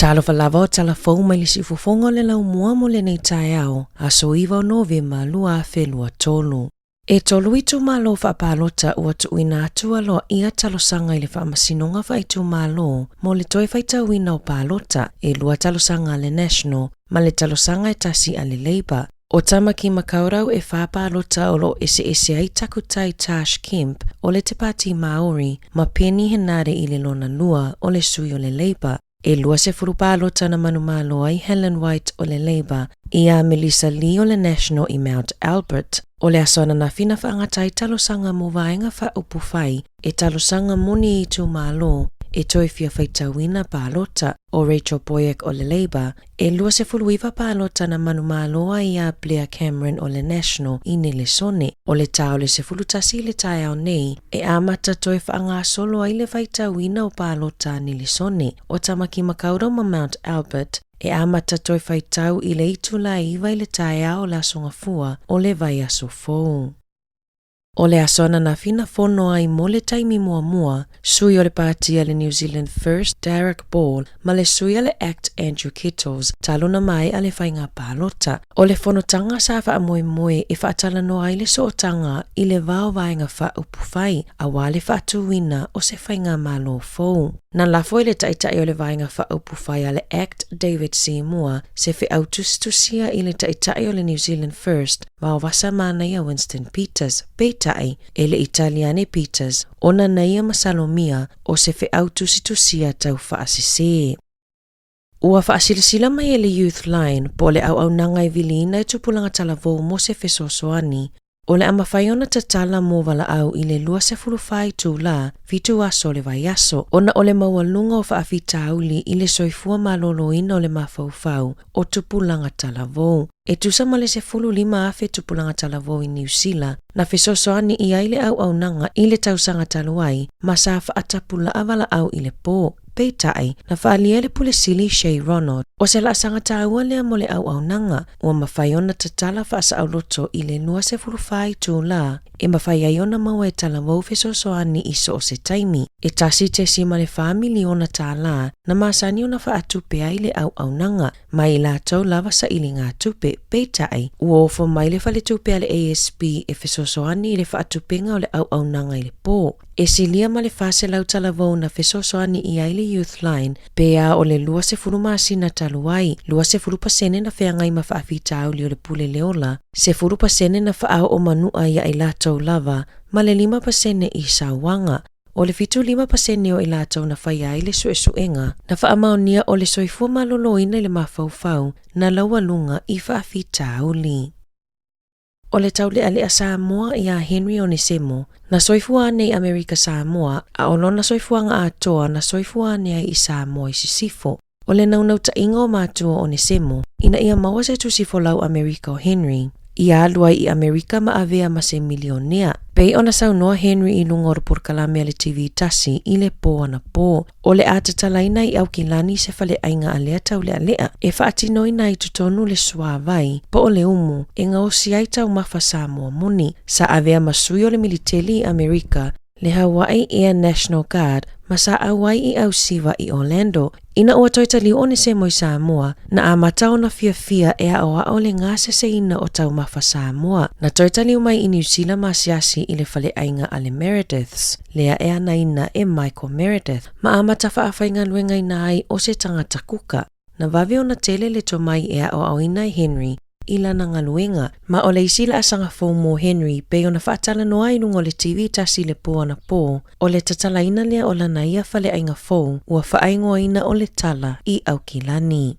Talofa lava o tala fou mai le siufofoga o le laumua mo lenei taeao, aso 9 o Novema 2023. E tolu itumalo faapalota ua tuuina atu aloaia talosaga i le Faamasinoga Faaitumalo mo le toe faitauina o palota, e lua talosaga a le National ma le talosaga e tasi a le Labour. O Tamaki Makaurau e whā pālota o lo eseese ai takutai Tash Kemp o le Te Pāti Māori ma Peeni Henare i le lona lua o le sui o le Labour. E 20 pālota na manumalo ai Helen White o le Labour iā Melissa Lee o le National i Mount Albert. O le aso ananafi na whaangata ai talosaga mo vaega faaupufai e talosaga moni i itumalo e toe fia faitauina pālota. O Rachel Boyack o le Labour E 29 palota na manumalo ai iā Blair Cameron o le National i Nelesone. O le tā o le 11 i le taeao nei, e amata toe faagasolo ai le faitauina o palota a Nelesone, o Tamaki Makaurau ma Mount Albert, e amata toe faitau i le itula e 9 i le taeao o le Aso Gafua o le vaiaso fou. O le aso ananafi na fono ai mo le taimi muamua, sui o le pāti a le New Zealand First Derek Ball ma le sui a le Act Andrew Kettles talu na mae'a le faiga palota. O le fonotaga sa faamoemoe e faatalanoa ai le sootaga i le va o vaega faaupufai aua le faatūina o se faigamalo fou. Na lafo e le taitai o le vaega faaupufai a le Act David Seymour se feau tusitusia i le taitai o le New Zealand First Vaovasa manaia Winston Peters, peitai, e le i tali ane Peters, ona na ia masalomia o se feau tusitusia tau faasese. Ua faasilasila mai e le Youth Line po o le auaunaga e viliina i tupulaga talavou mo se fesoasoani, o le a mafai ona tatala mo valaau i le 24 itula, fitu aso o le vaiaso, ona o le maualuga o faafitauli i le soifua maloloina o le mafaufau o tupulaga talavou. E tusa ma le 15,000 tupulaga talavou i Niu Sila na fesoasoani i ai le auaunaga i le tausaga talu ai ma sa faatapulaa valaau i le pō. Peitai, na faaalia e le Pule Sili Shay Ronald, o se laasaga taua lea mo le auaunaga, ua mafai ona tatala faasaoloto i le 24 itula e mafai ai ona maua e talavou fesoasoani i so o se taimi. E $1.4 miliona tālā na masani ona faatupe ai le auaunaga, mai i latou lava sailiga tupe, peitai, ua ofo mai le faletupe a le ASB e fesoasoani i le faatupenga o le auaunaga i le pō. E silia ma le 400 talavou na fesoasoani i ai le Youth Line pe a o le 20 masina talu ai, 20% na feagai ma faafitauli o le pule le ola, 10% na faaoo manu'a ia i latou lava, ma le 5% i sauaga. O le 75% o i latou na faia ai le suesuega, na faamaonia o le soifua maloloina i le mafaufau na laualuga i faafitauli. O le taulealea Samoa iā Henry Onesemo, na soifua ane i Amerika Samoa, a o lona soifuaga atoa na soifua ane ai i Samoa i Sisifo. O le naunautaiga o matua o Onesemo, ina ia maua se tusi folau Amerika o Henry, ia alu ai i Amerika ma avea ma se milionea. Pei ona saunoa Henry i luga o le polokalame a le TV tasi i le pō anapō, o le a tatalaina i Aukilani se faleaiga a lea taulealea e faatinoina ai totonu le suāvai po o le umu e gaosi ai taumafa Samoa moni. Sa avea ma sui o le militeli i Amerika le Hawaii Air National Guard ma sa ʻauai i ʻAusiva i Orlando. Ina ua toe taliu Onesemo i Samoa, na amata ona fiafia e aʻoaʻo le gaseseina o taumafa Samoa. Na toe taliu mai i Niu Sila ma asiasi i le faleaiga a le Merediths, lea e anaina e Michael Meredith, ma amata faafaigaluegaina ai o se tagata kuka. Na vave ona tele le tomai e aʻoaʻoina e Henry i lana galuega, ma o le isi laasaga fou mo Henry pei ona faatalanoa ai i luga o le TV tasi i le pō anapō, o le tatalaina lea o lana ia faleaiga fou ua faaigoaina o le Tala i Aukilani.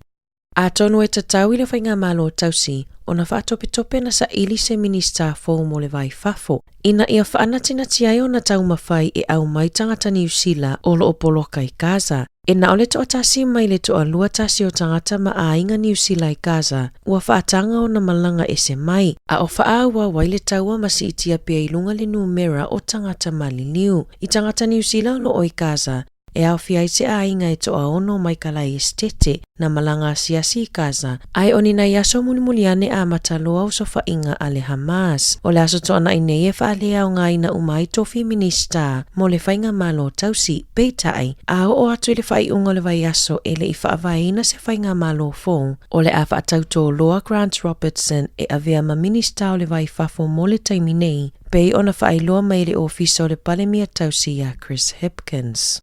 Atonu e tatau i le Faigamalo Tausi ona faatopetope na saili se Minisita fou mo le Va i Fafo, ina ia faanatinati ai ona taumafai e aumai tagata Niu Sila o lo o poloka i Gaza. E na o le toatasi mai le toalua tasi o tagata ma aiga Niu Sila i Gaza ua faataga ona malaga ese mai, a o faaauau ai le taua ma siitia pea i luga le numera o tagata maliliu i tagata Niu Sila o lo o i Gaza. e aofia ai se aiga e toaono mai Kalai Esetete na malaga asiasi i Gaza, ae o ni nai aso mulimuli ane amata loa osofaiga a le Hamas. O le aso Toanai nei e faaleaogaina uma ai tofi Minisita mo le Faigamalo Tausi, peitai, a oo atu i le faaiuga o le vaiaso e le i faavaeina se faigamalo fou, o le a faatautō loa Grant Robertson e avea ma Minisita o le Va i Fafo mo le taimi nei, pei ona faailoa mai e le Ofisa o le Palemia Tausi ia Chris Hipkins.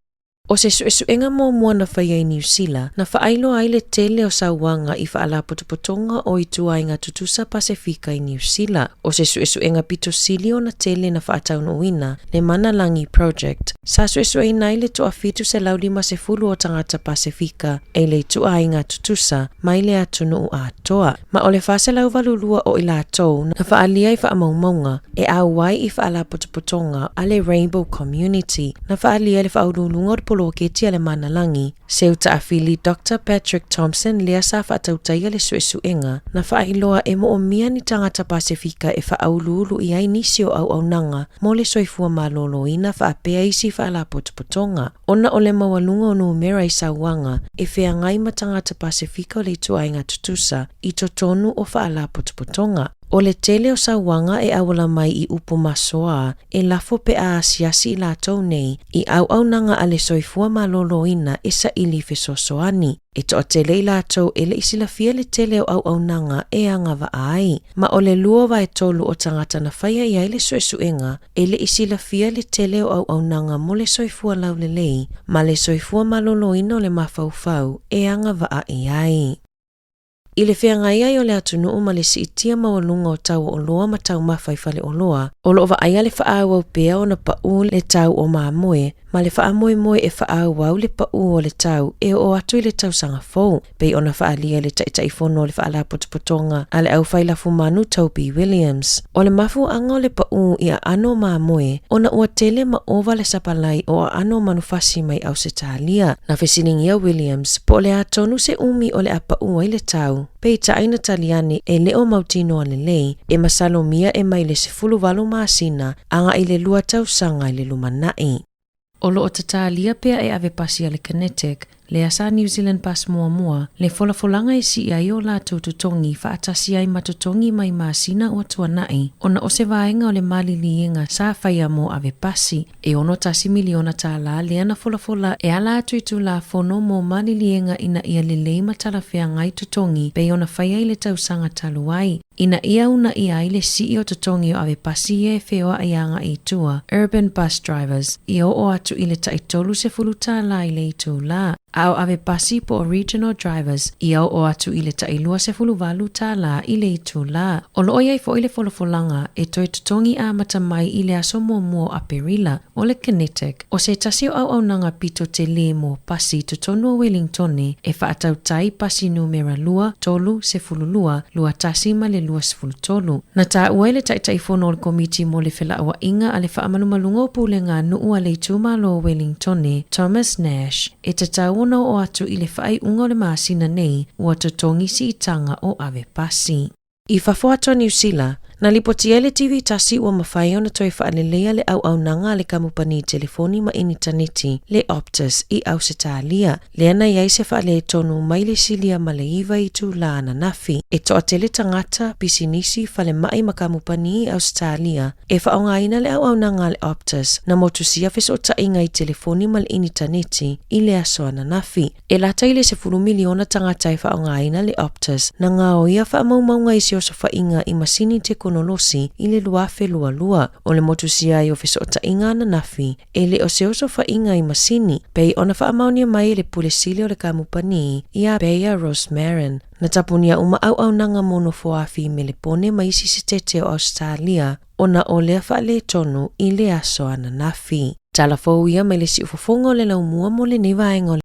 O se suesuega muamua na faia i Niu Sila, na faailoa ai le tele o sauaga i faalapotopotoga o ituaiga tutusa Pasefika i Niu Sila. O se suesuega pito sili ona tele na faataunuuina, le Mana Lagi Project, sa suesueina ai le toa 750 o tagata Pasefika e le ituaiga tutusa mai le atunuu atoa. Ma o le 482 o i latou na faaalia i faamaumauga e auai i faalapotopotoga a le Rainbow Community na faaalia e le Faauluuluga o le Poloketi a le Manalagi, Seu Taafili Doctor Patrick Thompson lea sa faatautaia le suesuega na faailoa e moomia ni tagata Pasefika e faauluulu i ai nisi o auaunaga mo le soifua maloloina faapea isi faalapotopotoga. Ona o le maualuga o numera i sauaga e feagai ma tagata Pasefika o le ituaiga tutusa i totonu o faalapotopotoga. O le tele o sauaga e auala mai i upu masoa e lafo pe a asiasi i latou nei i auaunaga a le soifua maloloina e saili fesoasoani. E toatele i latou e le i silafia le tele o auaunaga e agavaa ai. Ma o le 2/3 o tagata na faia i ai le suesuega e le i silafia le tele o auaunaga mo le soifua laulelei ma le soifua maloloina o le mafaufau e agavaa i ai. I le feagai ai o le atunuu ma le siitia maualuga o tau o oloa ma taumafa i faleoloa, o lo o vaaia le faaauau pea ona paʻū le tau o mamoe ma le faamoemoe e faaauau le paʻū o le tau e oo atu i le tausaga fou, pei ona faaalia e le Taitaifono o le Faalapotopotoga a le Aufai Lafumanu Toby Williams. O le mafuaaga o le paʻū i aano o mamoe ona ua tele ma ova le sapalai o aano o manufasi mai Ausetalia. Na fesiligia Williams po o le a tonu se umi o le a paʻū ai le tau, peitai na tali ane e le o mautinoa lelei, e masalomia e mai le 18 masina agai i le lua tausaga i le lumanai. O lo o tatalia pea e ave pasi a le Kinetic, lea sa New Zealand Bus muamua, le folafolaga e sii ai o latou totogi faatasi ai ma totogi mai masina ua tuanai, ona o se vaega o le maliliega sa faia mo ave pasi. E $61 miliona tālā lea na folafola e ala atu i Tulafono mo maliliega ina ia lelei ma talafeagai totogi pei ona faia i le tausaga talu ai, ina ia unaia ai le sii o totogi o ave pasi ia e feoai agai i tua, urban bus drivers, ia oo atu i le tai $30 i le itulā, a o ave pasi po o regional drivers, ia oo atu i le tai $28 i le itulā. O lo o i ai foi le folafolaga e toe totogi amata mai i le aso muamua o Aperila, o le Kinetic, o se tasi o auaunaga pito telē mo pasi i totonu o Welingtone e faatautai pasi numera 2, 3, 12, 21 ma le 23. Na taua e le Taitaifono o le Komiti mo le Felauaiga a le Faamalumaluga o Pulega a Nuu a le Itumalo o Welingtone, Thomas Nash, e tatau ona oo atu i le faaiuga o le masina nei ua totogi siitaga o ave pasi. I fafo atu o Niu Sila, na lipotia e le TV tasi ua mafai ona toe faaleleia le auaunaga a le kamupani telefoni ma initaneti, le Optus, i Ausetalia, lea na i ai se faaletonu mai le silia ma le iva itulā ananafi. E toatele tagata, pisinisi, falemai ma kamupani i Ausetalia e faaaogaina le auaunaga a le Optus na motusia fesootaiga i telefoni ma le initaneti i le aso ananafi. E lata i le 10 miliona tagata e faaaogaina le Optus na gaoia faamaumauga i se osofaiga i masini tekonolosi i le 2022. O le motusia ai o fesootaiga ananafi e le o se osofaiga i masini, pei ona faamaonia mai e le Pule Sili o le Kamupani ia Bea Rosmarin. Na tapunia uma auaunaga mo nofoafi i Melepone ma isi setete o Ausetalia ona o lea faaletonu i le aso ananafi. Tala fou ia mai le siufofoga o le laumua mo lenei vaega o le.